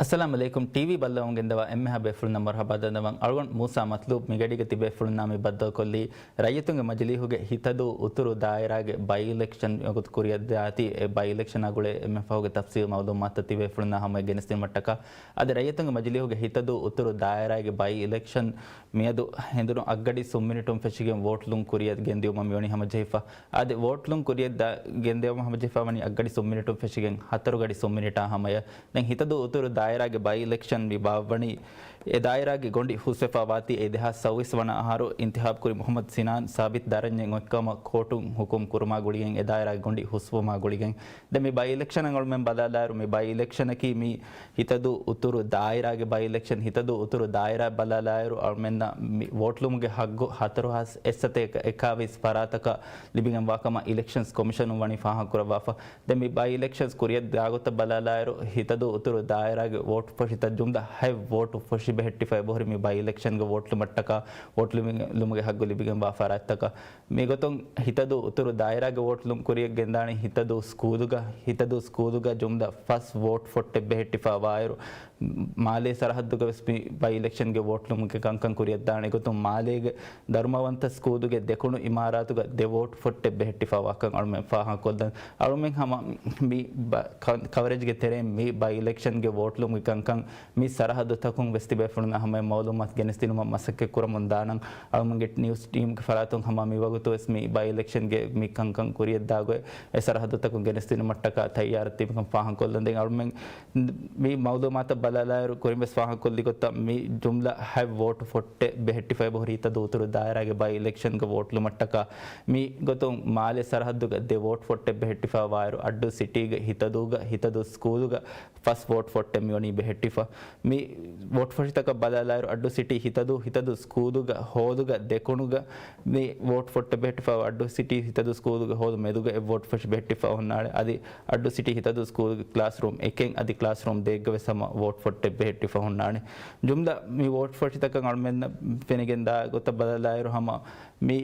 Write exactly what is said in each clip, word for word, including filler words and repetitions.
އައްސަލާމު ޢަލައިކުމް. ޓީވީ ބައްލަވަމުން ގެންދަވާ އެންމެހާ ބޭފުޅުންނަށް މަރުޙަބާ ދަންނަވަން. އަޅުގަނޑު މޫސާ މަތްލޫބް މިގަޑީގަ ތިބޭފުޅުންނާ މި ބައްދަލުކޮށްލީ، ރައްޔިތުންގެ މަޖިލީހުގެ ހިތަދޫ އުތުރު ދާއިރާގެ ބައި އިލެކްޝަން ވަގުތު ކުރިއަށްދާތީ، އެ ބައި އިލެކްޝަނާ ގުޅޭ އެންމެ ފަހުގެ ތަފްސީލް މައުލޫމާތު ތިބޭފުޅުންނާ ހަމަޔަށް ގެނެސްދިނުމަށްޓަކާ، އަދި ރައްޔިތުންގެ މަޖިލީހުގެ ހިތަދޫ އުތުރު ދާއިރާގެ ބައި އިލެކްޝަން މިއަދު ހެނދުނު އަށްގަޑި ސުންމިނިޓުން ފެށިގެން ވޯޓްލުން ކުރިއަށް ގެންދިއުމަށް މިވަނީ ހަމަޖެހިފަ. އަދި ވޯޓްލުން ކުރިއަށް ދާ-، ގެންދިއުމަށް ހަމަޖެހިފަ ވަނީ އަށްގަޑި ސުންމިނިޓުން ފެށިގެން ހަތަރު ގަޑި ސުންމިނިޓާ ހަމަޔަށް. ދެން ހިތަދޫ އުތުރު ދާއިރާގެ ބައި އިލެކްޝަން މި ބާއްވަނީ، އެ ދާއިރާގެ ގޮނޑި ހުސްވެފާ ވާތީ އެ ދެހާސް ސައުވީސް ވަނަ އަހަރު އިންތިހާބް ކުރި މުޙައްމަދު ސިނާން ސާބިތް ދަރަންޏެއް އޮތްކަމަށް ކޯޓުން ހުކުމް ކުރުމާ ގުޅިގެން އެ ދާއިރާގެ ގޮނޑި ހުސްވުމާ ގުޅިގެން. ދެން މި ބައި އިލެކްޝަނަށް އަޅުމެން ބަލާލާއިރު، މި ބައި އިލެކްޝަނަކީ މި ހިތަދޫ އުތުރު ދާއިރާގެ ބައި އިލެކްޝަން. ހިތަދޫ އުތުރު ދާއިރާ ބަލާލާއިރު، އަޅުމެންނަށް މި ވޯޓްލުމުގެ ހައްގު ހަތަރު ހާސް އެއްސަތޭކަ އެކާވީސް ފަރާތަކަށް ލިބިގެންވާ ކަމަށް އިލެކްޝަންސް ކޮމިޝަނުން ވަނީ ފާހަގަކުރައްވާފަ. ދެން މި ބައި އިލެކްޝަންސް ކުރިއަށް ދާގޮތަށް ބަލާލާއިރު، ހިތަދޫ އުތުރު ދާއިރާގެ ވޯޓު ފޮށިތައް ޖުމްލަ ހަތް ވޯޓު ފޮށި ބެހެއްޓިފަ އެބަހުރި މި ބައި އިލެކްޝަންގެ ވޯޓްލުމަށްޓަކާ ވޯޓްލުމުގެ ހައްގު ލިބިގެންވާ ފަރާތްތަކަށް. މިގޮތުން ހިތަދޫ އުތުރު ދާއިރާގެ ވޯޓްލުން ކުރިއަށް ގެންދާނީ ހިތަދޫ ސްކޫލުގަ، ހިތަދޫ ސްކޫލުގަ ޖުމްލަ ފަސް ވޯޓް ފޮށްޓެއް ބެހެއްޓިފަ ވާއިރު، މާލޭ ސަރަހައްދުގަ ވެސް މި ބައި އިލެކްޝަންގެ ވޯޓްލުމުގެ ކަންކަން ކުރިއަށްދާނެ. އެގޮތުން މާލޭގެ ދަރުމަވަންތަ ސްކޫލުގެ ދެކުނު އިމާރާތުގަ ދެ ވޯޓް ފޮށްޓެއް ބެހެއްޓިފަ ވާކަން އަޅުމެން ފާހަގަކޮށްލަން. އަޅުމެން ހަމަ މި ބަ-، ކަ-، ކަވަރޭޖްގެ ތެރެއިން މި ބައި އިލެކްޝަންގެ ވޯޓްލުމުގެ ކަންކަން މި ސަރަހައްދުތަކުން ވެސް ތިބޭފުޅުންނަށް ހަމަޔަށް މައުލޫމާތު ގެނެސްދިނުމަށް މަސައްކަތް ކުރަމުން ދާނަން. އަޅުމެންގެ ނިއުސް ޓީމްގެ ފަރާތުން ހަމަ މިވަގުތު ވެސް މި ބައި އިލެކްޝަންގެ މި ކަންކަން ކުރިއަށްދާ ގޮތް އެ ސަރަހައްދުތަކުން ގެނެސްދިނުމަށްޓަކާ ތައްޔާރަށް ތިބިކަން ފާހަގަކޮށްލަން. ދެން އަޅުމެން މި މައުލޫމާތަށް ބަލާލާއިރު، ކުރިން ވެސް ފާހަގަކޮށްލި ގޮތަށް މި ޖުމްލަ ހަތް ވޯޓު ފޮށްޓެއް ބެހެއްޓިފަ އެބަހުރި ހިތަދޫ އުތުރު ދާއިރާގެ ބައި އިލެކްޝަންގެ ވޯޓްލުމަށްޓަކާ. މި ގޮތުން މާލެ ސަރަހައްދުގަ ދެ ވޯޓް ފޮށްޓެއް ބެހެއްޓިފަ ވާއިރު، އައްޑޫ ސިޓީގެ ހިތަދޫގަ ހިތަދޫ ސްކޫލުގަ ފަސް ވޯޓް ފޮށްޓެއް މިވަނީ ބެހެއްޓިފަ. މި ވޯޓް ފޮށިތަކަށް ބަލާލާއިރު، އައްޑޫ ސިޓީ ހިތަދޫ، ހިތަދޫ ސްކޫލުގަ ހޯލުގަ ދެކުނުގަ މި ވޯޓް ފޮށްޓެއް ބެހެއްޓިފަ، އައްޑޫ ސިޓީ ހިތަދޫ ސްކޫލުގެ ހޯލު މެދުގަ އެއް ވޯޓް ފޮށި ބެހެއްޓިފަ ހުންނާނެ. އަދި އައްޑޫ ސިޓީ ހިތަދޫ ސްކޫލުގެ ކްލާސްރޫމް އެކެއް އަދި ކްލާސްރޫމް ދޭއްގަ ވެސް ހަމަ ވޯޓް ފޮށްޓެއް ބެހެއްޓިފަ ހުންނާނެ. ޖުމްލަ މި ވޯޓް ފޮށިތަކަށް އަޅުމެންނަށް ފެނިގެން ދާ ގޮތަށް ބަލާލާއިރު، ހަމަ މި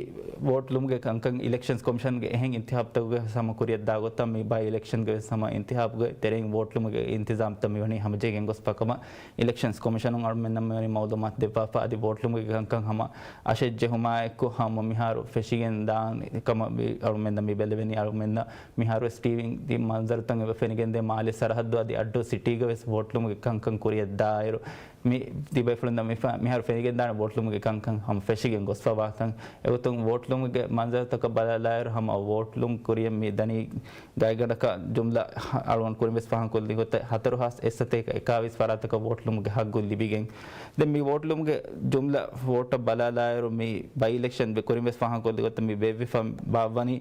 ވޯޓްލުމުގެ ކަންކަން އިލެކްޝަންސް ކޮމިޝަންގެ އެހެން އިންތިހާބުތަކުގެ ހަމަ ކުރިއަށްދާ ގޮތަށް މި ބައި އިލެކްޝަންގެ ވެސް ހަމަ އިންތިހާބުގެ ތެރެއިން ވޯޓްލުމުގެ އިންތިޒާމްތައް މިވަނީ ހަމަޖެހިގެން ގޮސްފަ ކަމަށް އިލެކްޝަންސް ކޮމިޝަނުން އަޅުމެންނަށް މިވަނީ މައުލޫމާތު ދެއްވާފަ. އަދި ވޯޓްލުމުގެ ކަންކަން ހަމަ އަށެއް ޖެހުމާއެކު ހަމަ މިހާރު ފެށިގެން ދާން ކަމަށް މި އަޅުމެންނަށް މި ބެލެވެނީ. އަޅުމެންނަށް މިހާރު ވެސް ޓީވީން މަންޒަރުތައް އެބަ ފެނިގެންދޭ މާލެ ސަރަހައްދު އަދި އައްޑޫ ސިޓީގަ ވެސް ވޯޓްލުމުގެ ކަންކަން ކުރިއަށްދާއިރު، މި ތިބޭފުޅުންނަށް މި ފަ-، މިހާރު ފެނިގެންދާނެ ވޯޓްލުމުގެ ކަންކަން ހަމަ ފެށިގެން ގޮސްފަ ވާކަން. އެގޮތުން ވޯޓްލުމުގެ މަންޒަރުތަކަށް ބަލާލާއިރު، ހަމަ ވޯޓްލުން ކުރިއަށް މި ދަނީ ގާތްގަނޑަކަށް ޖުމްލަ ހަ-، އަޅުގަނޑު ކުރިން ވެސް ފާހަގަކޮށްލި ގޮތަށް ހަތަރު ހާސް އެއްސަތޭކަ އެކާވީސް ފަރާތަކަށް ވޯޓްލުމުގެ ހައްގު ލިބިގެން. ދެން މި ވޯޓްލުމުގެ ޖުމްލަ ވޯޓަށް ބަލާލާއިރު، މި ބައި އިލެކްޝަން ކުރިން ވެސް ފާހަގަކޮށްލި ގޮތަށް މި ބޭއްވިފަ ބާއްވަނީ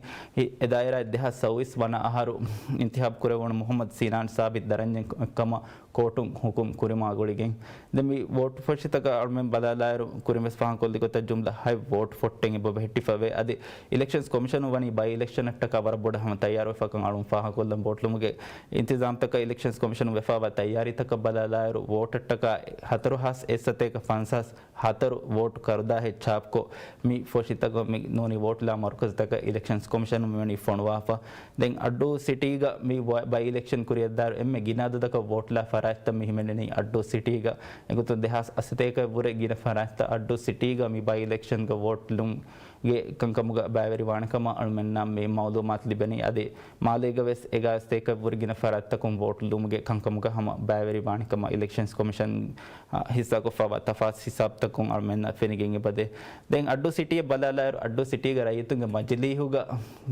އެ ދާއިރާ ދެހާސް ސައުވީސް ވަނަ އަހަރު އިންތިހާބު ކުރެވުނު މުޙައްމަދު ސީނާން ސާބިތް ދަރަންޏެއް ކަމަށް ކޯޓުން ހުކުމް ކުރުމާ ގުޅިގެން. ދެން މި ވޯޓު ފޮށިތަކަށް އަޅުމެން ބަލާލާއިރު، ކުރިން ވެސް ފާހަގަކޮށްލި ގޮތަށް ޖުމްލަ ހަތް ވޯޓް ފޮށްޓެއް އެބަ ބެހެއްޓިފަވޭ. އަދި އިލެކްޝަންސް ކޮމިޝަނުން ވަނީ ބައި އިލެކްޝަނަށްޓަކާ ވަރަށް ބޮޑަށް ހަމަ ތައްޔާރުވެފަކަން އަޅުން ފާހަގަކޮށްލަން. ވޯޓްލުމުގެ އިންތިޒާމްތަކަށް އިލެކްޝަންސް ކޮމިޝަނުން ވެފަވާ ތައްޔާރީތަކަށް ބަލާލާއިރު، ވޯޓަށްޓަކާ ހަތަރު ހާސް އެއްސަތޭކަ ފަންސާސް ހަތަރު ވޯޓު ކަރުދާހެއް ޗާޕްކޮށް، މި ފޮށިތަކަށް މި ނޫނީ ވޯޓުލާ މަރުކަޒުތަކަށް އިލެކްޝަންސް ކޮމިޝަނުން މިވަނީ ފޮނުވާފަ. ދެން އައްޑޫ ސިޓީގަ މި ބަ-، ބައި އިލެކްޝަން ކުރިއަށްދާއިރު އެންމެ ގިނަ އަދަދަކަށް ވޯޓުލާ ފަރާތްތައް މި ހިމެނެނީ އައްޑޫ ސިޓީގަ. އެގޮތުން ދެހާސް އަށްސަތޭކައަށް ވުރެ ގިނަ ފަރާތްތައް އައްޑޫ ސިޓީގަ މި ބައި އިލެކްޝަންގަ ވޯޓުލުން ގެ ކަންކަމުގަ ބައިވެރިވާނެ ކަމަށް އަޅުމެންނަށް މި މައުލޫމާތު ލިބެނީ. އަދި މާލޭގަ ވެސް އެގާސްތޭކަ ވުރި ގިނަ ފަރާތްތަކުން ވޯޓު ލުމުގެ ކަންކަމުގަ ހަމަ ބައިވެރިވާނެ ކަމަށް އިލެކްޝަންސް ކޮމިޝަން، އަ، ހިއްސާކޮށްފައިވާ ތަފާސް ހިސާބުތަކުން އަޅުމެންނަށް ފެނިގެން އެބަދޭ. ދެން އައްޑޫ ސިޓީއަށް ބަލާލާއިރު، އައްޑޫ ސިޓީގަ ރައްޔިތުންގެ މަޖިލީހުގަ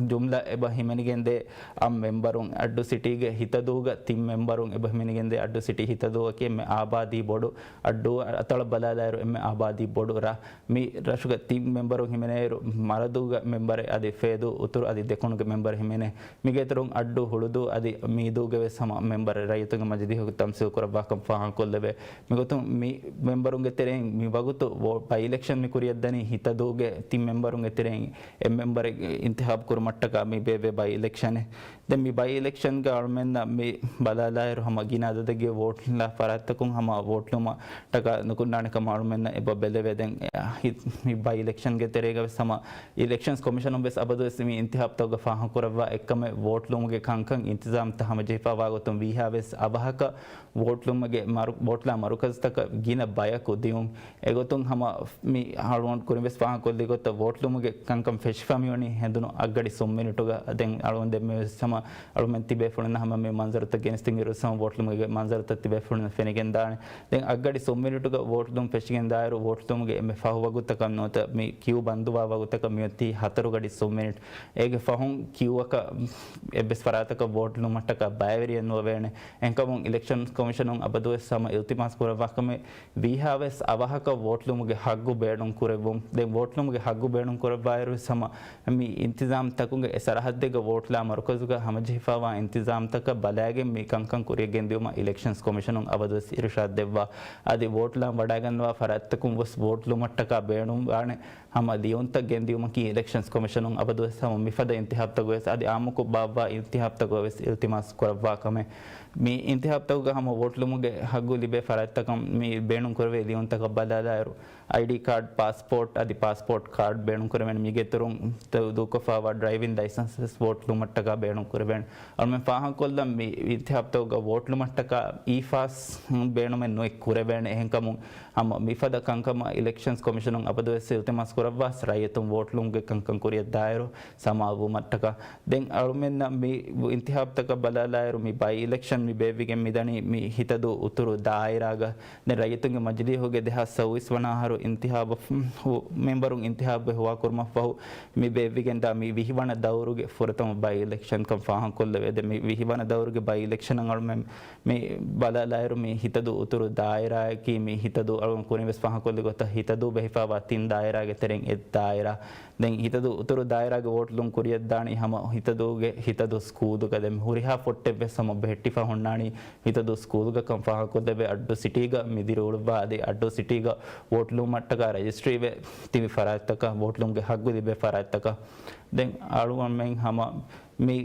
ޖުމްލަ އެބަ ހިމެނިގެންދޭ އަށް މެމްބަރުން، އައްޑޫ ސިޓީގެ ހިތަދޫގަ ތިން މެމްބަރުން އެބަ ހިމެނިގެންދޭ. އައްޑޫ ސިޓީ ހިތަދޫއަކީ އެންމެ އާބާދީ ބޮޑު އައްޑޫ، އަތޮޅަށް ބަލާލާއިރު އެންމެ އާބާދީ ބޮޑު ރަށް. މި ރަށުގެ ތިން މެމްބަރުން ހިމެނޭއިރު، މަރަދޫގެ މެމްބަރެއް އަދި ފޭދޫ އުތުރު އަދި ދެކުނުގެ މެމްބަރެއް ހިމެނޭ. މިގޭތެރެއިން އައްޑޫ ހުޅުދޫ އަދި މީދޫގެ ވެސް ހަމަ މެމްބަރެއް ރައްޔިތުންގެ މަޖިލީހުގަ ތަމްސީލް ކުރައްވާކަން ފާހަގަކޮށްލެވޭ. މިގޮތުން މި މެމްބަރުންގެ ތެރެއިން މި ވަގުތު ވޯ-، ބައި އިލެކްޝަން މި ކުރިއަށްދަނީ ހިތަދޫގެ ތިން މެމްބަރުންގެ ތެރެއިން އެއް މެމްބަރެއް އިންތިހާބު ކުރުމަށްޓަކާ މި ބޭއްވޭ ބައި އިލެކްޝަނެއް. ދެން މި ބައި އިލެކްޝަންގަ އަޅުމެންނަށް މި ބަލާލާއިރު ހަމަ ގިނަ އަދަދެއްގެ ވޯޓް ލާ ފަރާތްތަކުން ހަމަ ވޯޓް ލުމަށްޓަކާ ނުކުންނާނެ ކަމަށް އަޅުމެންނަށް އެބަ ބެލެވޭ. ދެން އެ، ހި-، މި ބައި އިލެކްޝަންގެ ތެރޭގަ ވެސް ހަމަ އިލެކްޝަންސް ކޮމިޝަނުން ވެސް އަބަދުވެސް މި އިންތިހާބުތަކުގަ ފާހަގަކުރައްވާ އެއްކަމެއް ވޯޓް ލުމުގެ ކަންކަން އިންތިޒާމްތައް ހަމަޖެހިފައިވާ ގޮތުން ވީހާވެސް އަވަހަކަށް ވޯޓް ލުމުގެ މަރު-، ވޯޓްލާ މަރުކަޒުތަކަށް ގިނަ ބަޔަކު ދިއުން. އެގޮތުން ހަމަ މި އަޅުގަނޑު ކުރިން ވެސް ފާހަގަކޮށްލި ގޮތަށް ވޯޓް ލުމުގެ ކަންކަން ފެށިފަ މިވަނީ ހެނދުނު އަށްގަޑި ސުން މިނިޓުގަ. ދެން އަޅުގަނޑު ދެންމެ ވެސް ހަމަ އަޅުމެން ތިބޭފުޅުންނަށް ހަމަ މި މަންޒަރުތައް ގެނެސްދިން އިރު ހަމަ ވޯޓް ލުމުގެ މަންޒަރުތައް ތިބޭފުޅުންނަށް ފެނިގެންދާނެ. ދެން އަށްގަޑި ސުން މިނިޓުގަ ވޯޓް ލުމުން ފެށިގެން ދާއިރު، ވޯޓް ލުމުގެ އެންމެ ފަހު ވަގުތަކަށް ނުވަތަ މި ކިއު ބަންދުވާ ވަގުތަކަށް މިއޮތީ ހަތަރު ގަޑި ސުން މިނިޓް. އޭގެ ފަހުން ކިއުއަކަށް އެއްވެސް ފަރާތަކަށް ވޯޓް ލުމަށްޓަކާ ބައިވެރިއެއް ނުވެވޭނެ. އެހެންކަމުން އިލެކްޝަން ކޮމިޝަނުން އަބަދުވެސް ހަމަ އިލްތިމާސް ކުރައްވާ ކަމެއް ވީހާވެސް އަވަހަކަށް ވޯޓް ލުމުގެ ހައްގު ބޭނުން ކުރެއްވުން. ދެން ވޯޓް ލުމުގެ ހައްގު ބޭނުން ކުރައްވާއިރުވެސް ހަމަ މި އިންތިޒާމްތަކުގެ އެ ސަރަހައްދެއްގަ ވޯޓްލާ މަރުކަޒުގަ ހަމަޖެހިފައިވާ އިންތިޒާމްތަކަށް ބަލާގެން މި ކަންކަން ކުރިއަށް ގެންދިއުމަށް އިލެކްޝަންސް ކޮމިޝަނުން އަބަދުވެސް އިރުޝާދް ދެއްވާ. އަދި ވޯޓްލާން ވަޑައިގަންނަވާ ފަރާތްތަކުން ވެސް ވޯޓް ލުމަށްޓަކާ ބޭނުންވާނެ ހަމަ ލިޔުންތައް ގެންދިއުމަކީ އިލެކްޝަންސް ކޮމިޝަނުން އަބަދުވެސް ހަމަ މިފަދަ އިންތިހާބްތަކުގަވެސް އަދި އާއްމުކޮށް ބާއްވާ އިންތިހާބްތަކުގަވެސް އިލްތިމާސް ކުރައްވާ ކަމެއް. މި އިންތިހާބްތަކުގަ ހަމަ ވޯޓް ލުމުގެ ހައްގު ލިބޭ ފަރާތްތަކަށް މި ބޭނުން ކުރެވޭ ލިޔުންތަކަށް ބަލާލާއިރު، އައިޑީ ކާޑް، ޕާސްޕޯޓް އަދި ޕާސްޕޯޓް ކާޑް ބޭނުން ކުރެވޭނެ. މީގެ އިތުރުން ދޫކޮށްފައިވާ ޑްރައިވިން ލައިސަންސް ވެސް ވޯޓް ލުމަށްޓަކާ ބޭނުން ކުރެވޭނެ. އަޅުމެން ފާހަގަކޮށްލަން މި އިންތިހާބްތަކުގަ ވޯޓް ލުމަށްޓަކާ އީ ފާސް ބޭނުމެއް ނުއެއް ކުރެވޭނެ. އެހެންކަމުން ހަމަ މިފަދަ ކަންކަމަށް އިލެކްޝަންސް ކޮމިޝަނުން އަބަދުވެސް އިލްތިމާސް ކުރައްވާ، ރައްޔިތުން ވޯޓް ލުމުގެ ކަންކަން ކުރިއަށް ދާއިރު ސަމާލުވުމަށްޓަކާ. ދެން އަޅުމެންނަށް މި އިންތިހާބްތަކަށް ބަލާލާއިރު، މި ބައި އިލެކްޝަން މި ބޭއްވިގެން މިދަނީ މި ހިތަދޫ އުތުރު ދާއިރާގަ. ދެން ރައްޔިތުންގެ މަޖިލީހުގެ ދެހާސް ސައުވީސް ވަނަ އަހަރު އިންތިހާބަށް ހު-، މެމްބަރުން އިންތިހާބު ހުވާކުރުމަށްފަހު މި ބޭއްވިގެންދާ މި ވިހި ވަނަ ދައުރުގެ ފުރަތަމަ ބައި އިލެކްޝަންކަން ފާހަގަކޮށްލެވޭ. ދެން މި ވިހި ވަނަ ދައުރުގެ ބައި އިލެކްޝަނަށް އަޅުމެން މި ބަލާލާއިރު، މި ހިތަދޫ އުތުރު ދާއިރާއަކީ، މި ހިތަދޫ އަޅުގަނޑު ކުރިން ވެސް ފާހަގަކޮށްލި ގޮތަށް، ހިތަދޫ ބެހިފައިވާ ތިން ދާއިރާގެ ތެރެއިން އެއް ދާއިރާ. ދެން ހިތަދޫ އުތުރު ދާއިރާގެ ވޯޓް ލުން ކުރިއަށްދާނީ ހަމަ ހިތަދޫގެ ހިތަދޫ ސްކޫލުގަ. ދެން ހުރިހާ ފޮއްޓެއް ވެސް ހަމަ ބެހެއްޓިފަ ހުންނާނީ ހިތަދޫ ސްކޫލުގަ ކަން ފާހަގަކޮށްލެވޭ. އައްޑޫ ސިޓީގަ މި ދިރިއުޅުއްވާ އަދި އައްޑޫ ސިޓީގަ ވޯޓް ލުމަށްޓަކާ ރަޖިސްޓްރީވެ ތިބި ފަރާތްތަކަށް، ވޯޓް ލުމުގެ ހައްގު ލިބޭ ފަރާތްތަކަށް. ދެން އަޅުގަނޑުމެން ހަމަ މި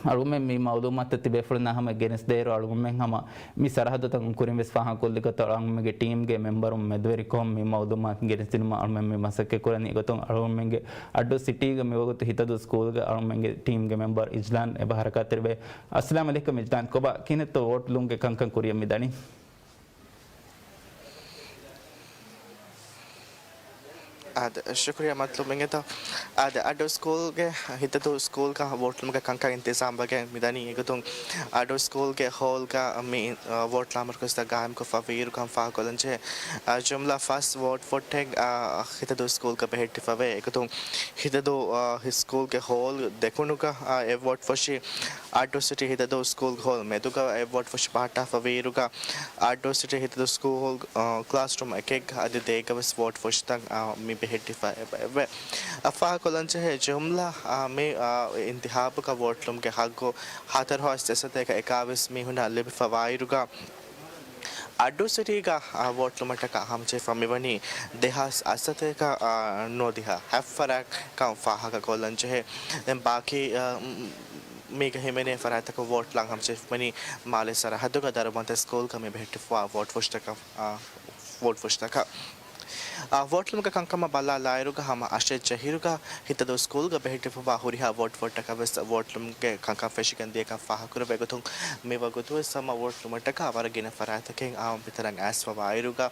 އަޅުގަނޑުމެން މި މައުލޫމާތު ތިބޭފުޅުންނާ ހަމަ ގެނެސްދޭއިރު، އަޅުގަނޑުމެން ހަމަ މި ސަރަހައްދުތަކުން ކުރިން ވެސް ފާހަގަކޮށްލި ގޮތަށް އަޅުގަނޑުމެންގެ ޓީމްގެ މެމްބަރުން މެދުވެރިކޮށް މި މައުލޫމާތު ގެނެސްދިނުމަށް އަޅުގަނޑުމެން މި މަސައްކަތް ކުރަނީ. އެގޮތުން އަޅުގަނޑުމެންގެ އައްޑޫ ސިޓީގަ މިވަގުތު ހިތަދޫ ސްކޫލްގަ އަޅުގަނޑުމެންގެ ޓީމްގެ މެމްބަރު އިޒްލާން އެބަ ހަރަކާތްތެރިވޭ. އައްސަލާމް އަލައިކުމް އިޒްލާން، ކޮބާ ކިހިނެއްތޯ ވޯޓް ލުމުގެ ކަންކަން ކުރިއަށް މިދަނީ؟ އާދެ، ޝުކުރިއްޔާ މަތްލޫބް އިނގޭތޯ. އާދެ، އައްޑޫ ސްކޫލްގެ، ހިތަދޫ ސްކޫލްގަ ވޯޓް ލުމުގެ ކަންކަން އިންތިޒާމްވެގެން މިދަނީ. އެގޮތުން އައްޑޫ ސްކޫލްގެ ހޯލްގަ މި، އަ، ވޯޓް ލާމަރުކަޒުތައް ގާއިމްކޮށްފަ ވީއިރު ކަން ފާހަގަކޮށްލަންޖެހޭ. އަ، ޖުމްލަ ފަސް ވޯޓް ފޮއްޓެއް، އަ، ހިތަދޫ ސްކޫލްގަ ބެހެއްޓިފަވޭ. އެގޮތުން ހިތަދޫ، އަ، ސްކޫލްގެ ހޯލް ދެކުނުގަ، އަ، އެއް ވޯޓް ފޮށި، އައްޑޫ ސިޓީ ހިތަދޫ ސްކޫލް ހޯލް މެދުގަ އެއް ވޯޓް ފޮށި ބަހައްޓާފަ ވީއިރުގަ، އައްޑޫ ސިޓީ ހިތަދޫ ސްކޫލް، އާ، ކްލާސްރޫމް އެކެއްގަ އަދި ދޭގަ ވެސް ވޯޓް ފޮށިތަން، އާ، މި ބެހެއްޓިފަ އެބަ އެވެ. އަ، ފާހަގަކޮށްލަންޖެހޭ ޖުމްލަ، އާ، މި، އާ، އިންތިހާބުގަ ވޯޓް ލުމުގެ ހައްގު ހަތަރު ހާސް ދެސަތޭކަ އެކާވީސް މީހުންނަށް ލިބިފަ ވާއިރުގަ، އައްޑޫ ސިޓީގަ، އާ، ވޯޓް ލުމަށްޓަކާ ހަމަޖެހިފަ މިވަނީ ދެހާސް އަށްސަތޭކަ، އާ، ނުވަދިހަ ހަތް ފަރާތް ކަން ފާހަގަކޮށްލަންޖެހޭ. ދެން ބާކީ، އާ، މީގަ ހިމެނޭ ފަރާތްތަކުން ވޯޓް ލާން ހަމަޖެހިފަ މިވަނީ މާލެ ސަރަހައްދުގަ ދަރުމަންތަ ސްކޫލްގަ މި ބެހެއްޓިފައިވާ ވޯޓް ފޮށިތަކަށް، އާ، ވޯޓް ފޮށިތަކަށް. އާ، ވޯޓް ލުމުގެ ކަންކަމަށް ބަލާލާއިރުގަ ހަމަ އަށެއް ޖެހިއިރުގަ ހިތަދޫ ސްކޫލްގަ ބެހެއްޓިފައިވާ ހުރިހާ ވޯޓް ފޮށިތަކަށް ވެސް ވޯޓް ލުމުގެ ކަންކަން ފެށިގެން ދިޔަކަން ފާހަގަކުރެވޭ. އެގޮތުން މިވަގުތު ވެސް ހަމަ ވޯޓް ލުމަށްޓަކާ ވަރަށް ގިނަ ފަރާތްތަކެއް އާއްމު ބިތަރަށް އައިސްފަ ވާއިރުގަ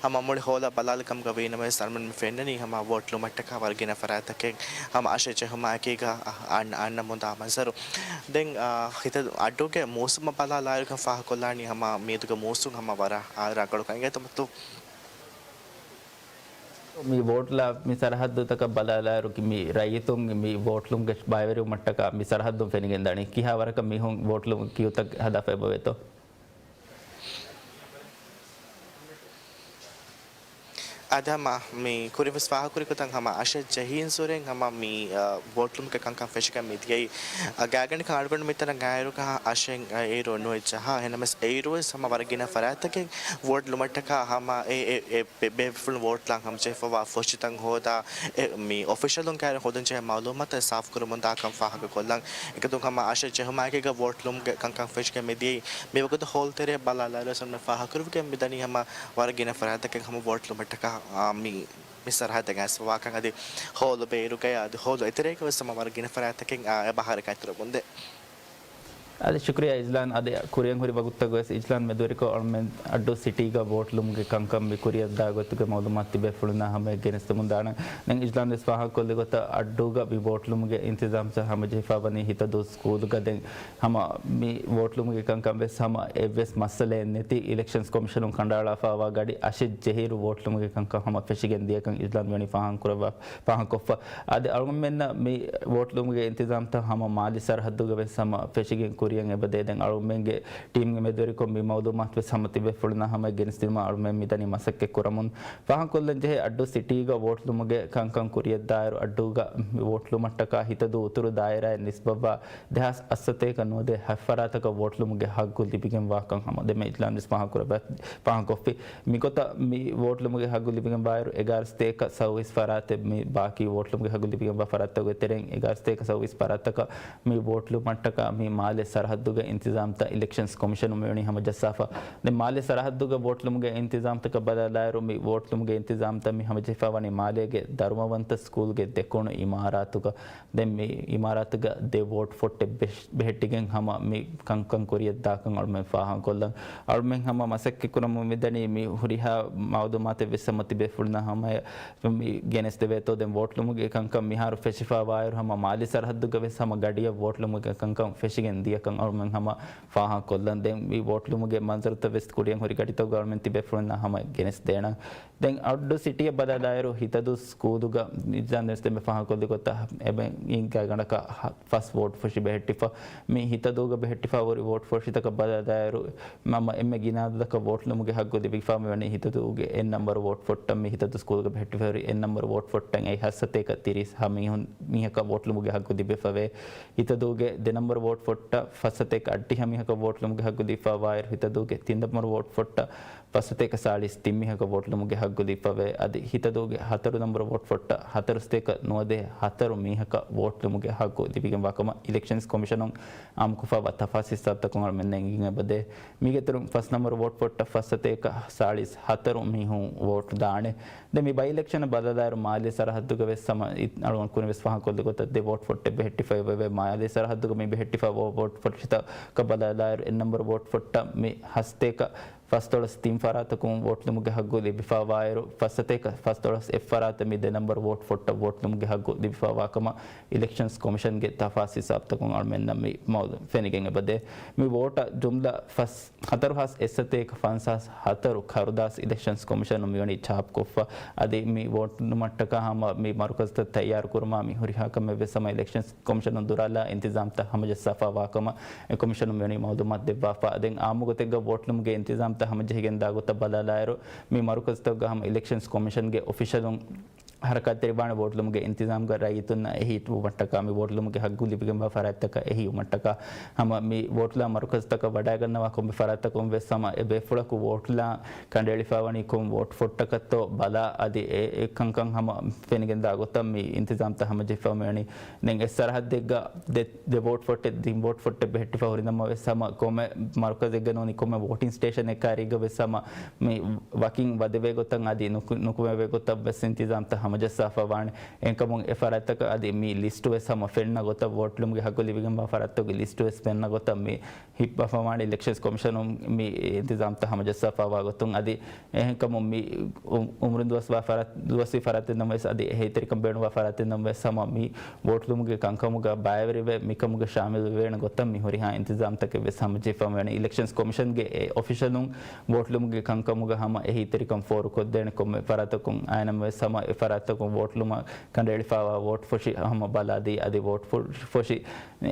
ހަމަ މުޅި ހޯލަށް ބަލާލި ކަމުގަ ވީނަމަވެސް އަޅުމެން ފެންނަނީ ހަމަ ވޯޓް ލުމަށްޓަކާ ވަރަށް ގިނަ ފަރާތްތަކެއް ހަމަ އަށެއް ޖެހުމާއެކީގަ އަ-، އަން-، އަންނަމުންދާ މަންޒަރު. ދެން، އާ، ހިތަދޫ އައްޑޫގެ މޫސުމަށް ބަލާލާއިރުގަ ފާހަގަކޮށްލާނީ ހަމަ މިއަދުގެ މޫސުން ހަމަ ވަރަށް، އާ، ރަނގަޅު ކަން އިނގޭތޯ މަތު. މި ވޯޓް ލާ މި ސަރަހައްދުތަކަށް ބަލާލާއިރު، މި ރައްޔިތުން މި ވޯޓް ލުމުގެ ބައިވެރިވުމަށްޓަކާ މި ސަރަހައްދުން ފެނިގެންދާނީ ކިހާ ވަރަކަށް މީހުން ވޯޓް ލުމުގެ ކިއުތައް ހަދާފަ އެބަވޭތޯ؟ އަދި ހަމަ މި ކުރިން ވެސް ފާހަގަކުރި ގޮތަށް ހަމަ އަށެއް ޖެހި އިންސުރެން ހަމަ މި، އަ، ވޯޓް ލުމުގެ ކަންކަން ފެށިގެން މި ދިޔައީ، އަ، ގާތްގަނޑަކަށް އަޅުގަނޑު މިތަނަށް އައިރުގަ އަށެއް، އަ، އިރު ނުވެއްޖަހާ. އެހެންނަމަވެސް އެއިރު ވެސް ހަމަ ވަރަށް ގިނަ ފަރާތްތަކެއް ވޯޓް ލުމަށްޓަކާ ހަމަ އެ، އެ، އެ ބޭ-، ބޭފުޅުން ވޯޓް ލާން ހަމަޖެހިފައިވާ ފޮށިތައް ހޯދާ، އެ، މި އޮފިޝަލުން ކައިރިން ހޯދަންޖެހޭ މައުލޫމާތު ސާފުކުރަމުންދާކަން ފާހަގަކޮށްލަން. އެގޮތުން ހަމަ އަށެއް ޖެހުމާއެކީގަ ވޯޓް ލުމުގެ ކަންކަން ފެށިގެން މި ދިޔައީ. މިވަގުތު ހޯލް ތެރެއަށް ބަލާލާއިރު ވެސް އަޅުގަނޑު ފާހަގަކުރެވިގެން މިދަނީ ހަމަ ވަރަށް ގިނަ ފަރާތްތަކެއް ހަމަ ވޯޓް ލުމަށްޓަކާ އާ، މި، މި ސަރަހައްދެއް އައިސްފަވާކަން އަދި ހޯލު ބޭރުގަޔާ އަދި ހޯލު އެތެރޭގަ ވެސް ހަމަ ވަރަށް ގިނަ ފަރާތްތަކެއް، އާ، އެބަ ހަރަކާތްތެރިވަމުންދޭ. އަދި ޝުކުރިއްޔާ އިޒްލާން، އަދި ކުރިއަށް ހުރި ވަގުތުތަކުގަ ވެސް އިޒްލާން މެދުވެރިކޮށް އަޅުމެން އައްޑޫ ސިޓީގަ ވޯޓް ލުމުގެ ކަންކަން މި ކުރިއަށްދާ ގޮތުގެ މައުލޫމާތު ތިބޭފުޅުންނާ ހަމަޔަށް ގެނެސްދެމުން ދާނަން. ދެން އިޒްލާން ވެސް ފާހަގަކޮށްލި ގޮތަށް އައްޑޫގަ މި ވޯޓް ލުމުގެ އިންތިޒާމްތައް ހަމަޖެހިފާވަނީ ހިތަދޫ ސްކޫލުގަ. ދެން ހަމަ މި ވޯޓް ލުމުގެ ކަންކަން ވެސް ހަމަ އެއްވެސް މައްސަލައެއް ނެތި، އިލެކްޝަންސް ކޮމިޝަނުން ކަނޑައަޅާފައިވާ ގަޑި އަށެއް ޖެހިއިރު ވޯޓް ލުމުގެ ކަންކަން ހަމަ ފެށިގެން ދިޔަކަން އިޒްލާން ވަނީ ފާހަގަކުރައްވާ، ފާހަގަކޮށްފަ. އަދި އަޅުގަނޑުމެންނަށް މި ވޯޓް ލުމުގެ އިންތިޒާމްތައް ހަމަ މާލެ ސަރަހައްދުގަ ވެސް ހަމަ ފެށިގެން ކުރިއަށް އެބަދޭ. ދެން އަޅުގަނޑުމެންގެ ޓީމްގެ މެދުވެރިކޮށް މި މައުލޫމާތު ވެސް ހަމަ ތިބޭފުޅުންނާ ހަމަ ގެނެސްދިނުމަށް އަޅުގަނޑުމެން މިދަނީ މަސައްކަތް ކުރަމުން. ފާހަގަކޮށްލަން ޖެހޭ އައްޑޫ ސިޓީގަ ވޯޓް ލުމުގެ ކަންކަން ކުރިއަށްދާއިރު އައްޑޫގަ މި ވޯޓް ލުމަށްޓަކާ ހިތަދޫ އުތުރު ދާއިރާއެއް ނިސްބަތްވާ ދެހާސް އަށްސަތޭކަ ނުވަދިހަ ފަރާތަކަށް ވޯޓް ލުމުގެ ހައްގު ލިބިގެންވާކަން ހަމަ ދެމެ އިޒްލާން ވެސް ފާހަގަކުރައްވާ، ފާހަގަކޮށްފި. މިގޮތަށް މި ވޯޓް ލުމުގެ ހައްގު ލިބިގެންވާއިރު، އެގާރަ ސަތޭކަ ސައުވީސް ފަރާތެއް މި ބާކީ ވޯޓް ލުމުގެ ހައްގު ލިބިގެންވާ ފަރާތްތަކުގެ ތެރެއިން އެގާރަ ސަތޭކަ ސައުވީސް ފަރާތްތަކަށް މި ވޯޓް ލުމަށްޓަކާ މި މާލެ ސަރަހައްދުގެ އިންތިޒާމްތައް އިލެކްޝަންސް ކޮމިޝަނުން މިވަނީ ހަމަޖައްސާފަ. ދެން މާލެ ސަރަހައްދުގެ ވޯޓް ލުމުގެ އިންތިޒާމްތަކަށް ބަލާލާއިރު، މި ވޯޓް ލުމުގެ އިންތިޒާމްތައް މި ހަމަޖެހިފައިވަނީ މާލޭގެ ދަރުމަވަންތަ ސްކޫލްގެ ދެކުނު އިމާރާތުގަ. ދެން މި އިމާރާތުގަ ދެ ވޯޓް ފޮއްޓެއް ބެހެ-، ބެހެއްޓިގެން ހަމަ މި ކަންކަން ކުރިއަށްދާކަން އަޅުމެން ފާހަގަކޮށްލަން. އަޅުމެން ހަމަ މަސައްކަތްކުރަމުން މިދަނީ މި ހުރިހާ މައުލޫމާތެއް ވެސް ހަމަ ތިބޭފުޅުންނާ ހަމަޔަށް މި ގެނެސްދެވޭތޯ. ދެން ވޯޓް ލުމުގެ ކަންކަން މިހާރު ފެށިފައިވާއިރު، ހަމަ މާލެ ސަރަހައްދުގަ ވެސް ހަމަ ގަޑިއަށް ވޯޓް ލުމުގެ ކަންކަން ފެށިގެން ދިޔަކަން އަޅުމެން ހަމަ ފާހަގަކޮށްލަން. ދެން މި ވޯޓް ލުމުގެ މަންޒަރުތައް ވެސް ކުރިއަށް ހުރި ގަޑިތަކުގަ އަޅުމެން ތިބޭފުޅުންނާ ހަމަ ގެނެސްދޭނަން. ދެން އައްޑޫ ސިޓީއަށް ބަލާލާއިރު، ހިތަދޫ ސްކޫލުގަ އިޒްލާން ވެސް ދެންމެ ފާހަގަކޮށްލި ގޮތަށް އެބަ އިން ގާތްގަނޑަކަށް ފަސް ވޯޓް ފޮށި ބެހެއްޓިފަ. މި ހިތަދޫގަ ބެހެއްޓިފަ ހުރި ވޯޓް ފޮށިތަކަށް ބަލާލާއިރު، މަ-، މަ-، އެންމެ ގިނަ އަދަދަކަށް ވޯޓް ލުމުގެ ހައްގު ލިބިފަ މިވަނީ ހިތަދޫގެ އެއް ނަންބަރު ވޯޓް ފޮއްޓަށް. މި ހިތަދޫ ސްކޫލުގަ ބެހެއްޓިފަ ހުރި އެއް ނަންބަރު ވޯޓް ފޮއްޓަށް އެއީ ހަތްސަތޭކަ ތިރީސް ހަ މީހުން، މީހަކަށް ވޯޓް ލުމުގެ ހައްގު ލިބިފަވޭ. ހިތަދޫގެ ދެ ނަންބަރު ވޯޓް ފޮއްޓަށް ފަސްސަތޭކަ އަށްޑިހަ މީހަކަށް ވޯޓް ލުމުގެ ހައްގު ލިބިފަވާއިރު، ހިތަދޫގެ ތިން ނަންބަރު ވޯޓް ފޮއްޓަށް ފަސްސަތޭކަ ސާޅީސް ތިން މީހަކަށް ވޯޓް ލުމުގެ ހައްގު ލިބިފަވޭ. އަދި ހިތަދޫގެ ހަތަރު ނަންބަރު ވޯޓް ފޮއްޓަށް ހަތަރުސަތޭކަ ނުވަދިހަ ހަތަރު މީހަކަށް ވޯޓް ލުމުގެ ހައްގު ލިބިގެންވާ ކަމަށް އިލެކްޝަންސް ކޮމިޝަނުން އާއްމުކޮށްފައިވާ ތަފާސް ހިސާބުތަކުން އަޅުމެންނަށް އެނގިގެން އެބަދޭ. މީގެ އިތުރުން ފަސް ނަންބަރު ވޯޓް ފޮއްޓަށް ފަސްސަތޭކަ ސާޅީސް ހަތަރު މީހުން ވޯޓް ދާނެ. ދެން މި ބައި އިލެކްޝަނަށް ބަލާލާއިރު، މާލޭ ސަރަހައްދުގަ ވެސް ހަމަ އި-، އަޅުގަނޑު ކުރިން ވެސް ފާހަގަކޮށްލި ގޮތަށް ދެ ވޯޓް ފޮއްޓެއް ބެހެއްޓިފައި ވެވޭ. މާލޭ ސަރަހައްދުގަ މި ބެހެއްޓިފައި ވޯ-، ވޯޓް ފޮށިތަކަށް ބަލާލާއިރު، އެއް ނަންބަރު ވޯޓް ފޮއްޓަށް މި ހަސަތޭކަ ފަސްދޮޅަސް ތިން ފަރާތަކުން ވޯޓް ލުމުގެ ހައްގު ލިބިފައިވާއިރު، ފަސްސަތޭކަ ފަސްދޮޅަސް އެއް ފަރާތަށް މި ދެ ނަންބަރު ވޯޓް ފޮއްޓަށް ވޯޓް ލުމުގެ ހައްގު ލިބިފައިވާ ކަމަށް އިލެކްޝަންސް ކޮމިޝަންގެ ތަފާސް ހިސާބުތަކުން އަޅުމެންނަށް މި މައުލޫމް ފެނިގެން އެބަދޭ. މި ވޯޓަށް ޖުމްލަ ފަސް ހަތަރު ހާސް އެއްސަތޭކަ ފަންސާސް ހަތަރު ކަރުދާސް އިލެކްޝަންސް ކޮމިޝަނުން މިވަނީ ޗާޕްކޮށްފަ. އަދި މި ވޯޓް ލުމަށްޓަކާ ހަމަ މި މަރުކަޒްތައް ތައްޔާރު ކުރުމާ މި ހުރިހާ ކަމެއް ވެސް ހަމަ އިލެކްޝަންސް ކޮމިޝަނުން ދުރާލާ އިންތިޒާމްތައް ހަމަޖައްސާފައިވާ ކަމަށް އެ ކޮމިޝަނުން މިވަނީ މައުލޫމާތު ދެއްވާފަ. ދެން އާއްމު ގޮތެއްގަ ވޯޓް ލުމުގެ އިންތިޒާމްތައް ހަމަޖެހިގެން ދާ ގޮތަށް ބަލާލާއިރު، މި މަރުކަޒްތަކުގަ ހަމަ އިލެކްޝަންސް ކޮމިޝަންގެ އޮފިޝަލުން ހަރަކާތްތެރިވާނެ ވޯޓް ލުމުގެ އިންތިޒާމްގަ ރައްޔިތުންނަށް އެހީ ވުމަށްޓަކާ، މި ވޯޓް ލުމުގެ ހައްގު ލިބިގެންވާ ފަރާތްތަކަށް އެހީ ވުމަށްޓަކާ، ހަމަ މި ވޯޓްލާ މަރުކަޒްތަކަށް ވަޑައިގަންނަވާ ކޮންމެ ފަރާތްތަކުން ވެސް ހަމަ އެ ބޭފުޅަކު ވޯޓްލާ ކަނޑައެޅިފައިވަނީ ކޮން ވޯޓް ފޮއްޓަކަށްތޯ ބަލާ، އަދި އެ، އެ ކަންކަން ހަމަ ފެނިގެންދާ ގޮތަށް މި އިންތިޒާމްތައް ހަމަޖެހިފައިވަނީ. ދެން އެއް ސަރަހައްދެއްގަ ދެ، ދެ ވޯޓް ފޮއްޓެއް، ތިން ވޯޓް ފޮއްޓެއް ބެހެއްޓިފަ ހުރިނަމަ ވެސް ހަމަ ކޮންމެ މަރުކަޒެއްގަ ނޫނީ ކޮންމެ ވޯޓިން ސްޓޭޝަނެއް ކާރީގަ ވެސް ހަމަ މި ވަކިން ވަދެވޭ ގޮތަށް އަދި ނުކު-، ނުކުމެވޭ ގޮތަށް ވެސް އިންތިޒާމްތައް ހަމަޖައްސާފަ ވާނެ. އެހެންކަމުން އެ ފަރާތްތަކަށް އަދި މި ލިސްޓު ވެސް ހަމަ ފެންނަ ގޮތަށް، ވޯޓް ލުމުގެ ހައްގު ލިބިގެންވާ ފަރާތްތަކުގެ ލިސްޓު ވެސް ފެންނަ ގޮތަށް މި ހިއްޕާފަވާނެ އިލެކްޝަންސް ކޮމިޝަނުން މި އިންތިޒާމްތައް ހަމަޖައްސާފަވާ ގޮތުން. އަދި އެހެންކަމުން މި އު-، އުމުރުން ދުވަސްވާ ފަރާތް، ދުވަސްވީ ފަރާތެއް ނަމަވެސް އަދި އެހީތެރިކަން ބޭނުންވާ ފަރާތެއް ނަމަވެސް ހަމަ މި ވޯޓް ލުމުގެ ކަންކަމުގަ ބައިވެރިވެ، މިކަމުގަ ޝާމިލް ވެވޭނެ ގޮތަށް މި ހުރިހާ އިންތިޒާމްތަކެއް ވެސް ހަމަޖެހިފަވާނެ. އިލެކްޝަންސް ކޮމިޝަންގެ އެ އޮފިޝަލުން ވޯޓް ލުމުގެ ކަންކަމުގަ ހަމަ އެހީތެރިކަން ފޯރުކޮށްދޭނެ ކޮންމެ ފަރާތަކުން އައިނަމަވެސް ހަމަ އެ ފަރާތަކުން ވޯޓް ލުމަށް ކަނޑައެޅިފައިވާ ވޯޓް ފޮށި ހަމަ ބަލާދީ، އަދި ވޯޓް ފޮ-، ފޮށި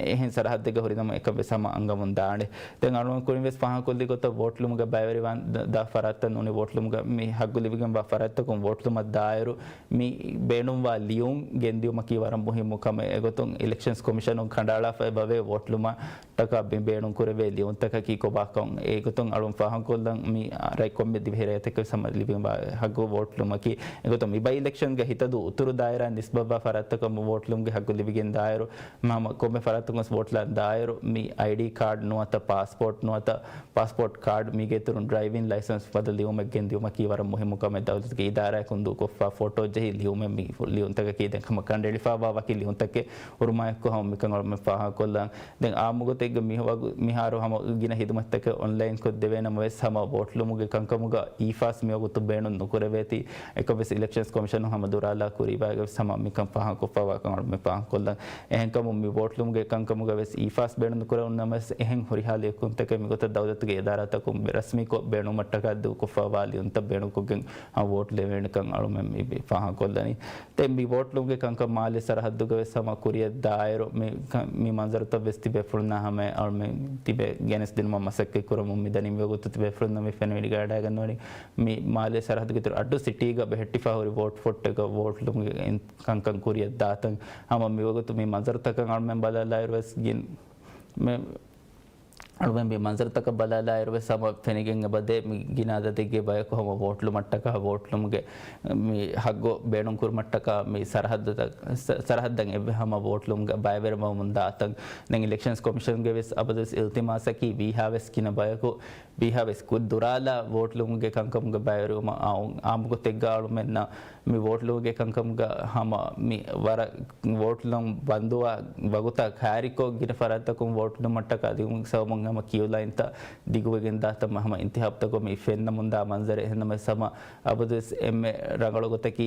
އެހެން ސަރަހައްދެއްގަ ހުރިނަމަ އެކަން ވެސް ހަމަ އަންގަމުން ދާނެ. ދެން އަޅުގަނޑު ކުރިން ވެސް ފާހަގަކޮށްލި ގޮތަށް ވޯޓް ލުމުގަ ބައިވެރިވާން ދ-، ދާ ފަރާތްތައް ނޫނީ ވޯޓް ލުމުގަ މި ހައްގު ލިބިގެންވާ ފަރާތްތަކުން ވޯޓް ލުމަށް ދާއިރު މި ބޭނުންވާ ލިޔުން ގެންދިއުމަކީ ވަރަށް މުހިއްމު ކަމެއް. އެގޮތުން އިލެކްޝަންސް ކޮމިޝަނުން ކަނޑައަޅާފައި އެބަވޭ ވޯޓް ލުމަށްޓަކާ މި ބޭނުން ކުރެވޭ ލިޔުންތަކަކީ ކޮބާކަން. އެގޮތުން އަޅުން ފާހަގަކޮށްލަން މި ރަތް ކޮންމެ ދިވެހި ރައްޔިތަކަށް ވެސް ހަމަ ލިބިގެންވާ ހައްގު ވޯޓް ލުމަކީ. އެގޮތުން މި ބައި އިލެކްޝަން ހިތަދޫ އުތުރު ދާއިރާ ނިސްބަތްވާ ފަރާތްތަކަށް ވޯޓް ލިބުމުގެ ހައްގު ލިބިގެން ދާއިރު، ހަމަ ކޮންމެ ފަރާތަކުން ވެސް ވޯޓް ލާން ދާއިރު، މި އައިޑީ ކާޑް ނުވަތަ ޕާސްޕޯޓް ނުވަތަ ޕާސްޕޯޓް ކާޑް، މީގެ އިތުރުން ޑްރައިވިން ލައިސަންސް ފަދަ ލިޔުމެއް ގެންދިއުމަކީ ވަރަށް މުހިއްމު ކަމެއް. ދައުލަތުގެ އިދާރާއަކުން ދޫކޮށްފަ ފޮޓޯ ޖެހި ލިޔުމެއް މި ލިޔުންތަކަކީ ދެން ހަމަ ކަނޑައެޅިފައިވާ ވަކި ލިޔުންތަކެއް ހުރުމާއެކު ހަމަ މިކަން އަޅުމެން ފާހަގަކޮށްލަން. ދެން އާއްމުގޮތެއްގަ މި ވަގު-، މިހާރު ހަމަ ގިނަ ހިދުމަތްތަކެއް އޮންލައިންކޮށް ދެވޭ ނަމަވެސް، ހަމަ ވޯޓްލުމުގެ ކަންކަމުގަ އީފާސް މިވަގުތު ބޭނުން ނުކުރެވޭތީ. އެކަންވެސް އިލެކްޝަންސް ކޮމިޝަނުން ހަމަ ދުރާލާ ކުރީ ވާގެވެސް ހަމަ މިކަން ފާހަގަކޮށްފައިވާ ކަމަށް މި ފާހަގަކޮށްލަން. އެހެންކަމުން މި ވޯޓްލުމުގެ ކަންކަމުގަވެސް އީފާސް ބޭނުން ނުކުރެވުނު ނަމަވެސް، އެހެން ހުރިހާ ލިޔެކުންތަކެއް މިގޮތަށް ދައުލަތުގެ އިދާރާތަކުން ރަސްމީކޮށް ބޭނުންވުމަށްޓަކާ ދޫކޮށްފައިވާ ލިޔުންތައް ބޭނުންކޮށްގެން ހަމަ ވޯޓް ލެވޭނެކަން އަޅުމެން މި ފާހަގަކޮށްލަނީ. ދެން މި ވޯޓްލުމުގެ ކަންކަން މާލެ ސަރަހައްދުގަވެސް ހަމަ ކުރިއަށް ދާއިރު މި ކަ-، މި މަންޒަރުތައް ވެސް ތިބޭފުޅުންނާ ހަމަޔަށް އަޅުމެން ތިބެ ގެނެސްދިނުމަށް މަސައްކަތް ކުރަމުން މިދަނީ. މިވަގުތު ތިބޭފުޅުންނަށް މި ފެނިވަޑައިގަންނަވަނީ މި މާލެ ސަރަހައްދުގެ އިތުރު އައްޑޫ ސިޓީގަ ބެހެއްޓިފަ ހުރި ވޯޓް ފޮށްޓަކަށް ވޯޓްލުމުގެ ކަންކަން ކުރިއަށް ދާތަން. ހަމަ މިވަގުތު މި މަންޒަރުތަކަށް އަޅުމެން ބަލާލާއިރު ވެސް ގިން-، މި އަޅުމެން މި މަންޒަރުތަކަށް ބަލާލާއިރު ވެސް ހަމަ ފެނިގެން އެބަދޭ މި ގިނަ އަދަދެއްގެ ބަޔަކު ހަމަ ވޯޓްލުމަށްޓަކާ ވޯޓްލުމުގެ މި ހައްގު ބޭނުންކުރުމަށްޓަކާ މި ސަރަހައްދުތައް-، ސަ-، ސަރަހައްދަށް އެއްވެ ހަމަ ވޯޓްލުމުގެ ބައިވެރިވަމުން ދާތަން. ދެން އިލެކްޝަންސް ކޮމިޝަންގެ ވެސް އަބަދުވެސް އިލްތިމާސަކީ ވީހާވެސް ގިނަ ބަޔަކު ވީހާވެސް ކު-، ދުރާލާ ވޯޓްލުމުގެ ކަންކަމުގެ ބައިވެރިވުމަށް އާ-، އާއްމުގޮތެއްގަ އަޅުމެންނަށް މި ވޯޓްލުމުގެ ކަންކަމުގަ ހަމަ މި ވަރަށް ވޯޓްލުން ބަންދުވާ ވަގުތާ ކައިރިކޮށް ގިނަ ފަރާތްތަކުން ވޯޓްލުމަށްޓަކާ ލިޔުމުގެ ސަބަބުން ހަމަ ކިޔޫ ލައިންތައް ދިގުވެގެން ދާތަން ހަމަ އިންތިހާބުތަކުން މި ފެންނަމުންދާ މަންޒަރެއް. އެހެންނަމަވެސް ހަމަ އަބަދުވެސް އެންމެ ރަނގަޅު ގޮތަކީ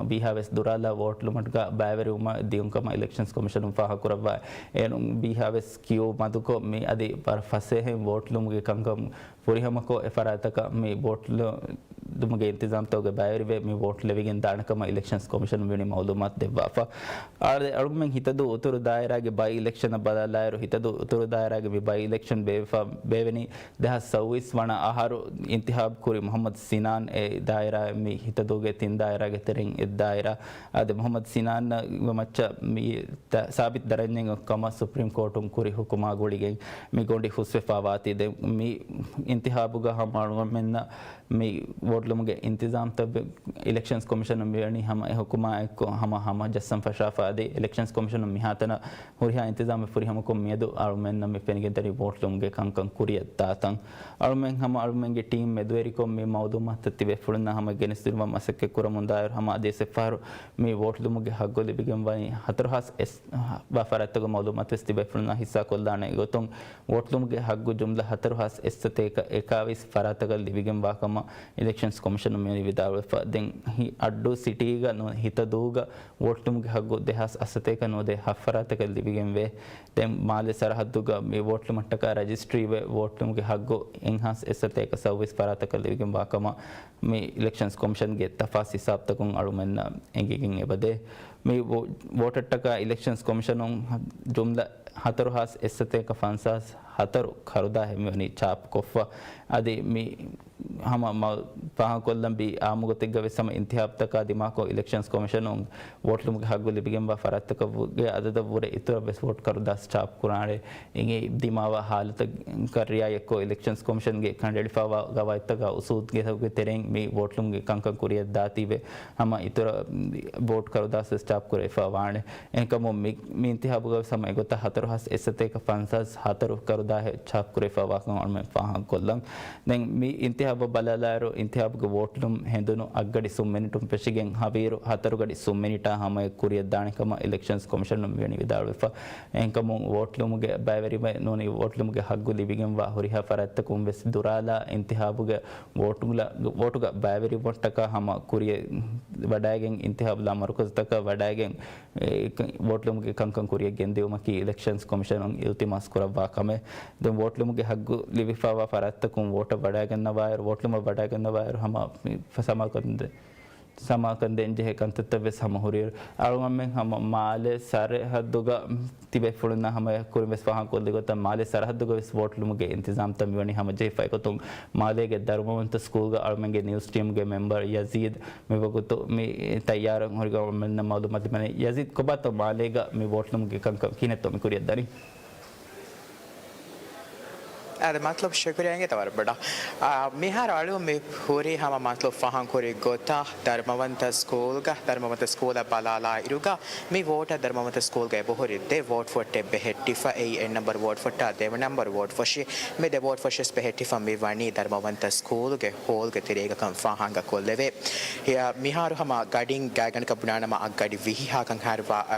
ވީހާވެސް ދުރާލާ ވޯޓްލުމަށްޓަކާ ބައިވެރިވުމަށް ދިޔުން ކަމަށް އިލެކްޝަންސް ކޮމިޝަނުން ފާހަގަކުރައްވާ. އޭރުން ވީހާވެސް ކިޔޫ މަދުކޮށް މި އަދި ވަރަށް ފަސޭހައިން ވޯޓްލުމުގެ ކަންކަން ފުރިހަމަކޮށް، އެ ފަރާތަކަށް މި ވޯޓްލުމުގެ އިންތިޒާމްތަކުގެ ބައިވެރިވެ، މި ވޯޓް ލެވިގެން ދާނެ ކަމަށް އިލެކްޝަންސް ކޮމިޝަނުން މިވަނީ މައުލޫމާތު ދެއްވާފަ. އާދެ، އަޅުގަނޑުމެން ހިތަދޫ އުތުރު ދާއިރާގެ ބައި އިލެކްޝަނަށް ބަލާލާއިރު، ހިތަދޫ އުތުރު ދާއިރާގެ މި ބައި އިލެކްޝަން ބޭއްވިފަ ބޭއްވެނީ ދެހާސް ސައުވީސް ވަނަ އަހަރު އިންތިހާބު ކުރި މުހައްމަދު ސިނާން އެ ދާއިރާ، މި ހިތަދޫގެ ތިން ދާއިރާގެ ތެރެއިން އެއް ދާއިރާ. އާދެ، މުހައްމަދު ސިނާން މައްޗަށް މި ތަ-، ސާބިތު ދަރަންޏެއް ކަމަށް ސުޕްރީމް ކޯޓުން ކުރި ހުކުމާ ގުޅިގެން މި ގޮނޑި ހުސްވެފާ ވާތީ. ދެން މި އިންތިހާބުގަ ހަމަ އަޅުގަނޑުމެންނަށް މި ވޯޓްލުމުގެ އިންތިޒާމްތައް އިލެކްޝަންސް ކޮމިޝަނުން މިވަނީ ހަމަ އެ ހުކުމާ އެއްކޮށް ހަމަ ހަމަ ޖައްސަން ފަށާފަ އަދި އިލެކްޝަންސް ކޮމިޝަނުން މިހާތަނަށް ހުރިހާ އިންތިޒާމެއް ފުރިހަމަކޮށް މިއަދު އަޅުމެންނަށް މި ފެނިގެންދަނީ ވޯޓްލުމުގެ ކަންކަން ކުރިއަށް ދާތަން. އަޅުމެން ހަމަ އަޅުމެންގެ ޓީމް މެދުވެރިކޮށް މި މައުލޫމާތު ތިބޭފުޅުންނަށް ހަމަ ގެނެސްދިނުމަށް މަސައްކަތް ކުރަމުންދާއިރު ހަމަ އަދިވެސް އެއްފަހަރު މި ވޯޓްލުމުގެ ހައްގު ލިބިގެން ވަނީ ހަތަރު ހާސް އެސް ވާ ފަރާތްތަކުގެ މައުލޫމާތު ވެސް ތިބޭފުޅުންނާ ހިއްސާކޮށްލާނެ. އެގޮތުން ވޯޓްލުމުގެ ހައްގު ޖުމްލަ ހަތަރު ހާސް އެއްސަތޭކަ އެކާވީސް ފަރާތަކަށް ލިބިގެންވާ ކަމަށް އިލެކްޝަންސް ކޮމިޝަނުން މިވަނީ ވިދާޅުވެފަ. ދެން ހި-، އައްޑޫ ސިޓީގަ ނު-، ހިތަދޫގަ ވޯޓްލުމުގެ ހައްގު ދެހާސް އަށްސަތޭކަ ނުވަދޭ ހަ ފަރާތަކަށް ލިބިގެންވޭ. ދެން މާލެ ސަރަހައްދުގަ މި ވޯޓްލުމަށްޓަކާ ރަޖިސްޓްރީވެ، ވޯޓްލުމުގެ ހައްގު އެއްހާސް އެއްސަތޭކަ ސައުވީސް ފަރާތަކަށް ލިބިގެންވާ ކަމަށް މި އިލެކްޝަންސް ކޮމިޝަންގެ ތަފާސް ހިސާބުތަކުން އަޅުމެންނަށް އެނގިގެން އެބަދޭ. މި ވޯ-، ވޯޓަށްޓަކާ އިލެކްޝަންސް ކޮމިޝަނުން ޖުމްލަ ހަތަރު ހާސް އެއްސަތޭކަ ފަންސާސް ހަތަރު ކަރުދާހެއް މިވަނީ ޗާޕްކޮށްފަ. އަދި މި ހަމަ މަ-، ފާހަގަކޮށްލަން ބީ އާއްމުގޮތެއްގަ ވެސް ހަމަ އިންތިހާބުތަކާ ދިމާކޮށް އިލެކްޝަންސް ކޮމިޝަނުން ވޯޓްލުމުގެ ހައްގު ލިބިގެންވާ ފަރާތްތަކުގެ އަދަދަށްވުރެ އިތުރަށް ވެސް ވޯޓް ކަރުދާސް ޗާޕްކުރާނެ. އިނގި ދިމާވާ ހާލަތަށް ރިއާޔަތްކޮށް އިލެކްޝަންސް ކޮމިޝަންގެ ކަނޑައެޅިފައިވާ ގަވާއިދުތަކާ އުސޫލުގެ ތެރެއިން މި ވޯޓްލުމުގެ ކަންކަން ކުރިއަށް ދާތީވެ ހަމަ އިތުރަށް ވޯޓް ކަރުދާސް ވެސް ޗާޕްކުރެވިފަ ވާނެ. އެހެންކަމުން މި، މި އިންތިހާބުގަ ވެސް ހަމަ އެގޮތަށް ހަތަރު ހާސް އެއްސަތޭކަ ފަންސާސް ހަތަރު ކަރުދާހެއް ޗާޕްކުރެވިފައިވާކަން އަޅުމެން ފާހަގަކޮށްލަން. ދެން މި އިންތިހާބަށް ބަލާލާއިރު، އިންތިހާބުގެ ވޯޓްލުން ހެނދުނު އަށްގަޑި ސުން މިނިޓުން ފެށިގެން ހަވީރު ހަތަރު ގަޑި ސުން މިނިޓާ ހަމަޔަށް ކުރިއަށްދާނެ ކަމަށް އިލެކްޝަންސް ކޮމިޝަނުން މިވަނީ ވިދާޅުވެފަ. އެހެންކަމުން ވޯޓްލުމުގެ ބައިވެރިވެ ނޫނީ ވޯޓްލުމުގެ ހައްގު ލިބިގެންވާ ހުރިހާ ފަރާތްތަކުން ވެސް ދުރާލާ އިންތިހާބުގެ ވޯޓުގަ، ވޯޓުގަ ބައިވެރިވުމަށްޓަކާ ހަމަ ކުރިއަށް ވަޑައިގެން އިންތިހާބުލާ މަރުކަޒުތަކަށް ވަޑައިގެން އެ، ވޯޓްލުމުގެ ކަންކަން ކުރިއަށް ގެންދިއުމަކީ އިލެކްޝަންސް ކޮމިޝަނުން އިލްތިމާސް ކުރައްވާ ކަމެއް. ދެން ވޯޓްލުމުގެ ހައްގު ލިބިފައިވާ ފަރާތްތަކުން ވޯޓަށް ވަޑައިގަންނަވާއިރު، ވޯޓްލުމަށް ވަޑައިގަންނަވާއިރު ހަމަ ސަމާކަން ދެ-، ސަމާކަން ދޭންޖެހޭ ކަންތައްތައް ވެސް ހަމަ ހުރިއިރު، އަޅުގަނޑުމެން ހަމަ މާލެ ސަރަހައްދުގަ ތިބޭފުޅުންނާ ހަމަޔަށް ކުރިން ވެސް ފާހަގަކޮށްލި ގޮތަށް، މާލެ ސަރަހައްދުގަ ވެސް ވޯޓްލުމުގެ އިންތިޒާމްތައް މިވަނީ ހަމަ ޖެހިފަ. އެގޮތުން މާލޭގެ ދަރުމަވަންތަ ސްކޫލްގަ އަޅުމެންގެ ނިއުސް ޓީމްގެ މެމްބަރ ޔަޒީދް މިވަގުތު މި ތައްޔާރަށް ހުރި ގަވަމެންނަށް މައުލޫމާތު ދިނުމަށް. ޔަޒީދް، ކޮބާތޯ މާލޭގަ މި ވޯޓްލުމުގެ ކަންކަން ކިހިނެއްތޯ މި ކުރިއަށް ދަނީ؟ އާދެ، މަތްލަބު ޝުކުރިއްޔާ އިނގޭތަ ވަރަށް ބޮޑަށް. އާ، މިހާރު އަޅު މި ހުރީ ހަމަ މަތްލަބު ފާހަގަކުރި ގޮތަށް ދަރުމަވަންތަ ސްކޫލްގަ، ދަރުމަވަންތަ ސްކޫލަށް ބަލާލާ އިރުގަ، މި ވޯޓަށް ދަރުމަވަންތަ ސްކޫލްގަ އެބަހުރި ދެ ވޯޓް ފޮއްޓެއް ބެހެއްޓިފަ. އެއީ އެއް ނަމްބަރު ވޯޓް ފޮއްޓާ ދެ ނަމްބަރު ވޯޓް ފޮށި. މި ދެ ވޯޓް ފޮށިސް ބެހެއްޓިފަ މި ވަނީ ދަރުމަވަންތަ ސްކޫލްގެ ހޯލްގެ ތެރޭގަކަން ފާހަގަ ކޮށްލެވޭ. މިހާރު ހަމަ ގަޑިން ގާތްގަނޑަކަށް ބުނާނަމަ، އަށް ގަޑި ވިހި ހާކަން ހާރުވާ، އަ،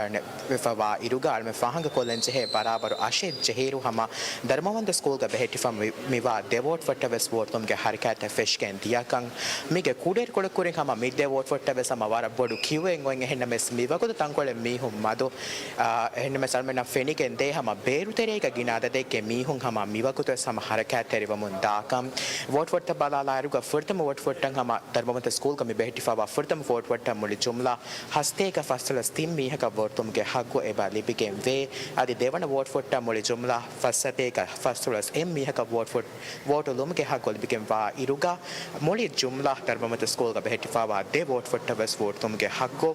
ވެފަވާ އިރުގަ އަޅުމެން ފާހަގަ ކޮށްލަން ޖެހޭ ބަރާބަރު އަށެއް ޖެހިއިރު ހަމަ ދަރުމަވަންތަ ސްކޫލްގަ ބެހެއްޓިފަ މި، މިވާ ދެ ވޯޓް ފޮއްޓަށް ވެސް ވޯޓް ލުމުގެ ހަރަކާތްތައް ފެށިގެން ދިޔަކަން. މީގެ ކުޑައިރުކޮޅަށް ކުރިން ހަމަ މި ދެ ވޯޓް ފޮއްޓަށް ވެސް ހަމަ ވަރަށް ބޮޑު ކިއުއެއް އޮތް. އެހެންނަމަވެސް މިވަގުތު ތަންކޮޅެއް މީހުން މަދު. އާ، އެހެންނަމަވެސް އަޅުމެންނަށް ފެނިގެން ދޭ ހަމަ ބޭރު ތެރޭގަ ގިނަ އަދަދެއްގެ މީހުން ހަމަ މިވަގުތު ވެސް ހަމަ ހަރަކާތްތެރިވަމުން ދާކަން. ވޯޓް ފޮއްޓަށް ބަލާލާއިރުގަ ފުރަތަމަ ވޯޓް ފޮއްޓަށް ހަމަ ދަރުމަވަންތަ ސްކޫލްގަ މި ބެހެއްޓިފަވާ ފުރަތަމަ ވޯޓް ފޮއްޓަށް މުޅި ޖުމްލަ ހަސަތޭކަ ފަސްދޮޅަސް ތިން މީހަކަށް ވޯޓް ލުމުގެ ހައްގު އެބަ ލިބިގެން ވޭ. އަދި ދެވަނަ ވޯޓް ފޮއްޓަށް މުޅި ޖުމްލަ ފަސް ސަތޭކަ ފަސްދޮޅަސް އެއް މީހަކަށް ވޯޓް ފޮ-، ވޯޓު ލުމުގެ ހައްގު ލިބިގެންވާ އިރުގަ، މުޅި ޖުމްލަ ދަރުމަވަންތަ ސްކޫލްގަ ބެހެއްޓިފަވާ ދެ ވޯޓް ފޮއްޓަށް ވެސް ވޯޓް ލުމުގެ ހައްގު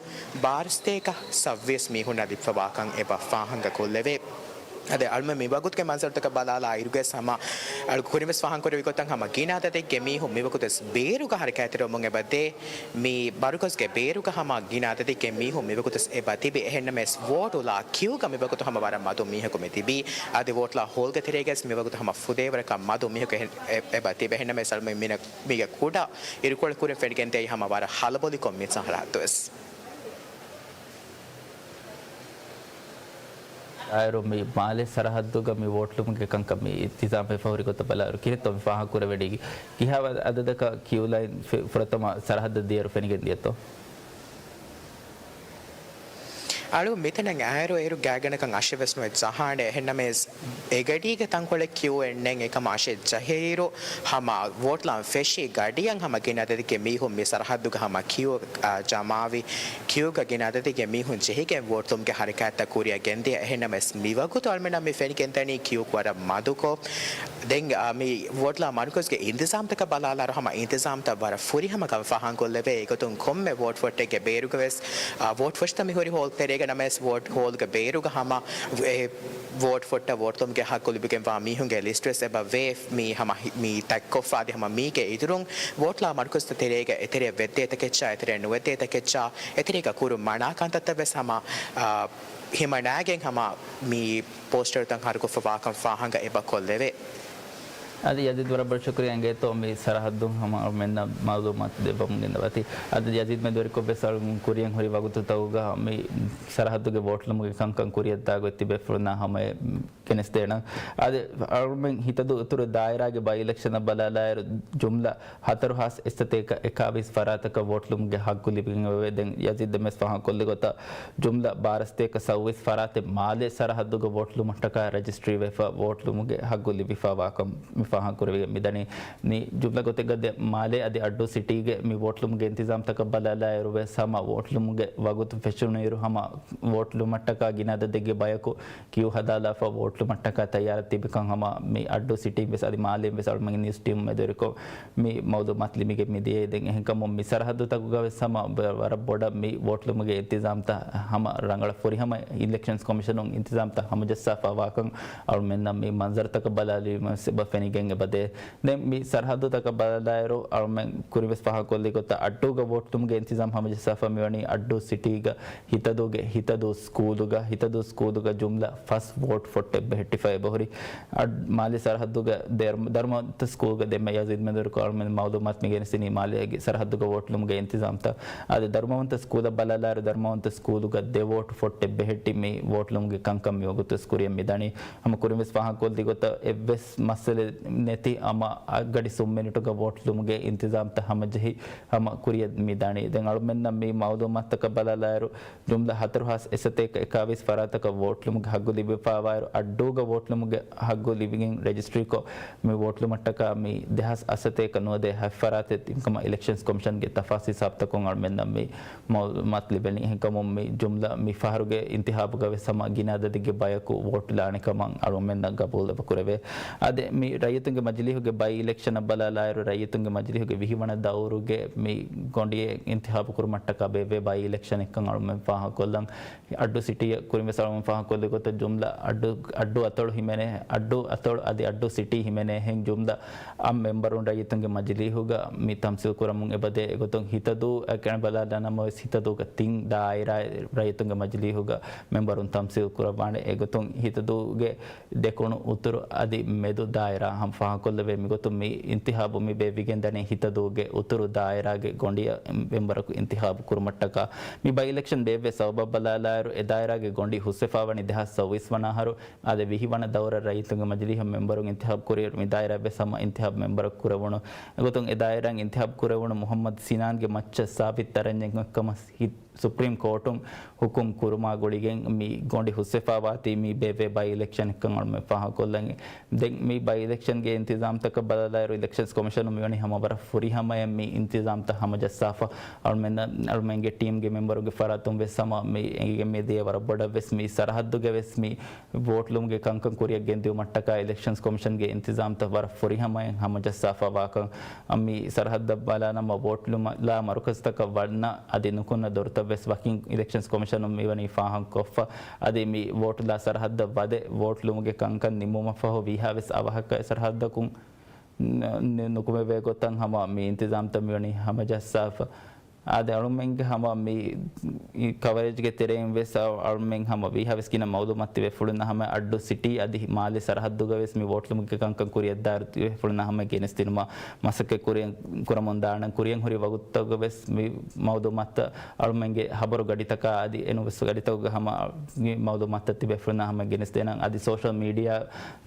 ބާރަ ސަތޭކަ ސައްބީސް މީހުންނަށް ލިބިފަވާކަން އެބަ ފާހަގަ ކޮށްލެވޭ. އަދި އަޅުމެން މި ވަގުތުގެ މަންޒަރުތަކަށް ބަލާލާ އިރުގަސް ހަމަ އަޅު ކުރިންވެސް ފާހަގަކުރެއްވި ގޮތަށް ހަމަ ގިނަ އަދަދެއްގެ މީހުން މިވަގުތު ވެސް ބޭރުގަ ހަރަކާތްތެރިވަމުން އެބަ ދޭ. މި މަރުކަޒުގެ ބޭރުގަ ހަމަ ގިނަ އަދަދެއްގެ މީހުން މިވަގުތު ވެސް އެބަ ތިބި. އެހެންނަމަވެސް ވޯޓުލާ ކިއުގަ މިވަގުތު ހަމަ ވަރަށް މަދު މީހަކު މި ތިބީ. އަދި ވޯޓުލާ ހޯލްގެ ތެރޭގަސް މިވަގުތު ހަމަ ފުދޭވަރަކަށް މަދު މީހަކު އެ-، އެބަ ތިބި. އެހެންނަމަވެސް އަޅުމެން މިނަ-، މީގެ ކުޑަ އިރުކޮޅަށް ކުރިން ފެނިގެންދޭ ހަމަ ވަރަށް ހަލަބޮލިކޮށް މި ސަރަހައްދު ވެސް. އާއިރު މި މާލެ ސަރަހައްދުގަ މި ވޯޓްލުމުގެ ކަންކަން މި އިންތިޒާމް ވެފަ ހުރި ގޮތަށް ބަލާއިރު، ކިހިނެއްތޯ މި ފާހަގަ ކުރެވެނީ؟ ކިހާ އަދަދަކަށް ކިއު ލައިން ފެ-، ފުރަތަމަ ސަރަހައްދަށް ދިޔައިރު ފެނިގެން ދިޔަތޯ؟ އަޅު މިތަނަށް އައިރު އޭރު ގާތްގަނޑަކަށް އަށެއް ވެސް ނުވެ ޖަހާނެ. އެހެންނަމަވެސް އެގަޑީގެ ތަންކޮޅެއް ކިއު އެއް ނެތް. އެކަމަށް އަށެއް ޖަހިއިރު ހަމަ ވޯޓްލާން ފެށި ގަޑިއަށް ހަމަ ގިނަ އަދަދެއްގެ މީހުން މި ސަރަހައްދުގަ ހަމަ ކިއު، އާ، ޖަމާވި. ކިއުގަ ގިނަ އަދަދެއްގެ މީހުން ޖެހިގެން ވޯޓްލުމުގެ ހަރަކާތްތައް ކުރިއަށް ގެންދިޔަ. އެހެންނަމަވެސް މިވަގުތު އަޅުމެންނަށް މި ފެނިގެންދަނީ ކިއު ވަރަށް މަދުކޮށް. ދެން، އާ، މި ވޯޓްލާ މަރުކަޒުގެ އިންތިޒާމްތަކަށް ބަލާލާއިރު ހަމަ އިންތިޒާމްތައް ވަރަށް ފުރިހަމަ ކަމަށް ފާހަގަކޮށްލެވޭ. އެގޮތުން ކޮންމެ ވޯޓް ފޮއްޓެއްގެ ބޭރުގަ ވެސް، އާ، ވޯޓް ފޮށިތައް މި ހުރި ހޯލް ތެރޭގަ ނަމަވެސް ވޯޓް ހޯލްގެ ބޭރުގަ ހަމަ އެ ވޯޓް ފޮއްޓަށް ވޯޓްލުމުގެ ހައްގު ލިބިގެންވާ މީހުންގެ ލިސްޓް ވެސް އެބަ ވޭ. މީ ހަމަ ހި-، މީ ތައްކޮށްފަ އަދި ހަމަ މީގެ އިތުރުން ވޯޓްލާ މަރުކަޒުތައް ތެރޭގަ އެތެރެއަށް ވެއްދޭ ތަކެއްޗާ، އެތެރެއަށް ނުވެއްދޭ ތަކެއްޗާ، އެތެރޭގަ ކުރު މަނާ ކަންތައްތައް ވެސް ހަމަ، އާ، ހިމަނާގެން ހަމަ މި ޕޯސްޓަރުތައް ހަރުކޮށްފަވާކަން ފާހަގަ އެބަ ކޮށްލެވޭ. އަދި ޔަޒީދް ވަރަށް ބޮޑަށް ޝުކުރިއްޔާ އިނގޭތޯ މި ސަރަހައްދުން ހަމަ އަޅުމެންނަށް މައުލޫމާތު ދެއްވަމުން ގެންދަވަތީ. އަދި ޔަޒީދް މެދުވެރިކޮށްވެސް އަޅުގަނޑު ކުރިއަށް ހުރި ވަގުތުތަކުގަ މި ސަރަހައްދުގެ ވޯޓްލުމުގެ ކަންކަން ކުރިއަށްދާ ގޮތް ތިބޭފުޅުންނާ ހަމަ ގެނެސްދޭނަން. އަދި އަޅުމެން ހިތަދޫ އިތުރު ދާއިރާގެ ބައި އިލެކްޝަނަށް ބަލާލާއިރު ޖުމްލަ ހަތަރު ހާސް އެއްސަތޭކަ އެކާވީސް ފަރާތަކަށް ވޯޓްލުމުގެ ހައްގު ލިބިގެން އެބަވޭ. ދެން ޔަޒީދް ދެންވެސް ފާހަގަކޮށްލި ގޮތަށް ޖުމްލަ ބާރަ ސަތޭކަ ސައުވީސް ފަރާތެއް މާލެ ސަރަހައްދުގަ ވޯޓްލުމަށްޓަކާ ރަޖިސްޓްރީ ވެފަ ވޯޓްލުމުގެ ހައްގު ލިބިފަވާކަން މި ފާހަގަކުރެވިގެން މިދަނީ. މި ޖުމްލަ ގޮތެއްގަ ދެ މާލެ އަދި އައްޑޫ ސިޓީގެ މި ވޯޓްލުމުގެ އިންތިޒާމްތަކަށް ބަލާލާއިރު ވެސް ހަމަ ވޯޓްލުމުގެ ވަގުތު ފެށުނުއިރު ހަމަ ވޯޓްލުމަށްޓަކާ ގިނަ އަދަދެއްގެ ބަޔަކު ކިއު ހަދާލާފަ ވޯޓްލުމަށްޓަކާ ތައްޔާރަށް ތިބިކަން ހަމަ މި އައްޑޫ ސިޓީން ވެސް އަދި މާލެން ވެސް އަޅުމެންގެ ނިއުސް ޓީމު މެދުވެރިކޮށް މި މައުލޫމާތު ލިބިގެން މިދިޔައީ. ދެން އެހެންކަމުން މި ސަރަހައްދުތަކުގަ ވެސް ހަމަ ވަ-، ވަރަށް ބޮޑަށް މި ވޯޓްލުމުގެ އިންތިޒާމްތައް ހަމަ ރަނގަޅަށް ފުރިހަމަ އިލެކްޝަންސް ކޮމިޝަނުން އިންތިޒާމްތައް ހަމަޖައްސާފަ ވާކަން އަޅުމެންނަށް މި މަންޒަރުތަކަށް ބަލާލީމަ ވެސް އެބަ ފެނިގެން އެބަދޭ. ދެން މި ސަރަހައްދުތަކަށް ބަލާލާއިރު އަޅުމެން ކުރިންވެސް ފާހަގަކޮށްލި ގޮތަށް އައްޑޫގަ ވޯޓްލުމުގެ އިންތިޒާމް ހަމަޖައްސާފަ މިވަނީ އައްޑޫ ސިޓީގަ ހިތަދޫގެ ހިތަދޫ ސްކޫލުގަ، ހިތަދޫ ސްކޫލުގަ ޖުމްލަ ފަސް ވޯޓް ފޮއްޓެއް ބެހެއްޓިފަ އެބަހުރި. އައް-، މާލެ ސަރަހައްދުގަ ދެ-، ދަރުމަވަންތަ ސްކޫލްގަ ދެންމެ ޔަޒީދް މެދުވެރިކޮށް އަޅުމެން މައުލޫމާތު މި ގެނެސްދިނީ މާލޭގެ ސަރަހައްދުގަ ވޯޓްލުމުގެ އިންތިޒާމްތައް. އަދި ދަރުމަވަންތަ ސްކޫލަށް ބަލާލާއިރު ދަރުމަވަންތަ ސްކޫލުގަ ދެ ވޯޓް ފޮއްޓެއް ބެހެއްޓި މި ވޯޓްލުމުގެ ކަންކަން މިވަގުތުވެސް ކުރިއަށް މިދަނީ. ހަމަ ކުރިންވެސް ފާހަގަކޮށްލި ގޮތަށް އެއްވެސް މައްސަލައެއް ނެތި ހަމަ އަށްގަޑި ސުން މިނިޓުގަ ވޯޓްލުމުގެ އިންތިޒާމްތައް ހަމަޖެހި ހަމަ ކުރިއަށް މިދަނީ. ދެން އަޅުމެންނަށް މި މައުލޫމާތަކަށް ބަލާލާއިރު، ޖުމްލަ ހަތަރު ހާސް އެއްސަތޭކަ އެކާވީސް ފަރާތަކަށް ވޯޓްލުމުގެ ހައްގު ލިބިފަވާއިރު، އައްޑޫގަ ވޯޓްލުމުގެ ހައްގު ލިބިގެން ރަޖިސްޓްރީކޮށް، މި ވޯޓްލުމަށްޓަކާ މި ދެހާސް އަށްސަތޭކަ ނުވަދޭ ހަތް ފަރާތެއް ތިބިކަމަށް އިލެކްޝަންސް ކޮމިޝަންގެ ތަފާސް ހިސާބުތަކުން އަޅުމެންނަށް މި މައުލޫމާތު ލިބެނީ. އެހެންކަމުން މި ޖުމްލަ މި ފަހަރުގެ އިންތިހާބުގަ ވެސް ހަމަ ގިނަ އަދަދެއްގެ ބަޔަކު ވޯޓް ލާނެ ކަމަށް އަޅުމެންނަށް ގަބޫލު އެބަ ކުރެވޭ. އަދި މި ރައްޔިތުންގެ މަޖިލީހުގެ ބައި އިލެކްޝަނަށް ބަލާލާއިރު، ރައްޔިތުންގެ މަޖިލީހުގެ ވިހިވަނަ ދައުރުގެ މި ގޮނޑިއެއް އިންތިހާބު ކުރުމަށްޓަކާ ބޭއްވޭ ބައި އިލެކްޝަނެއްކަން އަޅުމެން ފާހަގަކޮށްލަން. އައްޑޫ ސިޓީއަށް ކުރިން ވެސް އަޅުމެން ފާހަގަކޮށްލި ގޮތަށް ޖުމްލަ އައްޑޫ، އައްޑޫ އަތޮޅު ހިމެނޭ، އައްޑޫ އަތޮޅު އަދި އައްޑޫ ސިޓީ ހިމެނޭހެން ޖުމްލަ އަށް މެމްބަރުން ރައްޔިތުންގެ މަޖިލީހުގަ މި ތަމްސީލް ކުރަމުން އެބަދޭ. އެގޮތުން ހިތަދޫ އަކަން ބަލާލާ ނަމަވެސް ހިތަދޫގަ ތިން ދާއިރާ ރައްޔިތުންގެ މަޖިލީހުގަ މެމްބަރުން ތަމްސީލް ކުރައްވާނެ. އެގޮތުން ހިތަދޫގެ ދެކުނު، އުތުރު އަދި މެދު ދާއިރާ ހަމަ ފާހަގަކޮށްލެވޭ. މިގޮތުން މި އިންތިހާބު މި ބޭއްވިގެންދަނީ ހިތަދޫގެ އުތުރު ދާއިރާގެ ގޮނޑިއަށް މެމްބަރަކު އިންތިހާބު ކުރުމަށްޓަކާ. މި ބައި އިލެކްޝަން ބޭއްވޭ ސަބަބަށް ބަލާލާއިރު، އެ ދާއިރާގެ ގޮނޑި ހުސްވެފާވަނީ ދެހާސް ސައުވީސް ވަނަ އަހަރު. އާދެ، ވިހި ވަނަ ދައުރަށް ރައްޔިތުންގެ މަޖިލީހަށް މެމްބަރުން އިންތިހާބު ކުރިއިރު، މި ދާއިރާ ވެސް ހަމަ އިންތިހާބު މެމްބަރަކު ކުރެވުނު. އެގޮތުން އެ ދާއިރާއިން އިންތިހާބު ކުރެވުނު މުހައްމަދު ސިނާންގެ މައްޗަށް ސާބިތު ތަރަންޏެއްކަމަށް ހި-، ސުޕްރީމް ކޯޓުން ހުކުމް ކުރުމާ ގުޅިގެން މި ގޮނޑި ހުސްވެފާވާތީ މި ބޭއްވޭ ބައި އިލެކްޝަނެއްކަން އަޅުމެން ފާހަގަކޮށްލަން. ދެން މި ބައި އިލެކްޝަންގެ އިންތިޒާމްތަކަށް ބަލާލާއިރު، އިލެކްޝަންސް ކޮމިޝަނުން މިވަނީ ހަމަ ވަރަށް ފުރިހަމަޔަށް މި އިންތިޒާމްތައް ހަމަޖައްސާފަ. އަޅުމެން، އަޅުމެންގެ ޓީމްގެ މެމްބަރުންގެ ފަރާތުން ވެސް ހަމަ މި އެނގިގެން މިދިޔަ ވަރަށް ބޮޑަށް ވެސް މި ސަރަހައްދުގަ ވެސް މި ވޯޓް ލުމުގެ ކަންކަން ކުރިއަށް ގެންދިއުމަށްޓަކާ އިލެކްޝަންސް ކޮމިޝަންގެ އިންތިޒާމްތައް ވަރަށް ފުރިހަމައިން ހަމަޖައްސާފަ ވާކަން. މި ސަރަހައްދަށް ބަލާ ނަމަ، ވޯޓް ލުމުލާ މަރުކަޒުތަކަށް ވަންނަ އަދި ނުކުންނަ ދޮރުތައް ވެސް ވަކިން އިލެކްޝަންސް ކޮމިޝަނުން މިވަނީ ފާހަގަކޮށްފަ. އަދި މި ވޯޓްލާ ސަރަހައްދަށް ވަދެ ވޯޓް ލުމުގެ ކަންކަން ނިމުމަށްފަހު ވީހާވެސް އަވަހަކަށް ސަރަހައްދަކުން ނު-، ނުކުމެވޭ ގޮތަށް ހަމަ މި އިންތިޒާމްތައް މިވަނީ ހަމަޖައްސާފަ. އާދެ، އަޅުމެންގެ ހަމަ މި ކަވަރޭޖްގެ ތެރެއިން ވެސް އަ-، އަޅުމެން ހަމަ ވީހާވެސް ގިނަ މައުލޫމާތު ތިބޭފުޅުންނަށް ހަމަ އައްޑޫ ސިޓީ އަދި މާލެ ސަރަހައްދުގަ ވެސް މި ވޯޓް ލުމުގެ ކަންކަން ކުރިއަށްދާއިރު ތިބޭފުޅުންނަށް ހަމަ ގެނެސްދިނުމަށް މަސައްކަތް ކުރިއަށް، ކުރަމުން ދާނަން. ކުރިއަށް ހުރި ވަގުތުތަކުގަ ވެސް މި މައުލޫމާތު އަޅުމެންގެ ހަބަރު ގަޑިތަކާ އަދި އެނޫންވެސް ގަޑިތަކުގަ ހަމަ މި މައުލޫމާތު ތިބޭފުޅުންނަށް ހަމަ ގެނެސްދޭނަން. އަދި ސޯޝަލް މީޑިއާ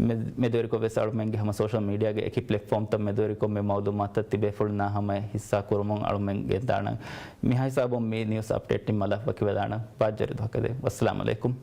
މެ-، މެދުވެރިކޮށް ވެސް އަޅުމެންގެ ހަމަ ސޯޝަލް މީޑިއާގެ އެކި ޕްލެޓްފޯމްތައް މެދުވެރިކޮށް މި މައުލޫމާތުތައް ތިބޭފުޅުންނާ ހަމަ ހިއްސާ ކުރުމުން އަޅުމެން ގެންދާނަން. މިހާ ހިސާބުން މި ނިއުސް އަޕްޑޭޓް ނިންމާލާ ވަކިވެލާނަން. ބާއްޖަވެރި ދުވަހަކަށް. ވައްސަލާމް އަލައިކުމް.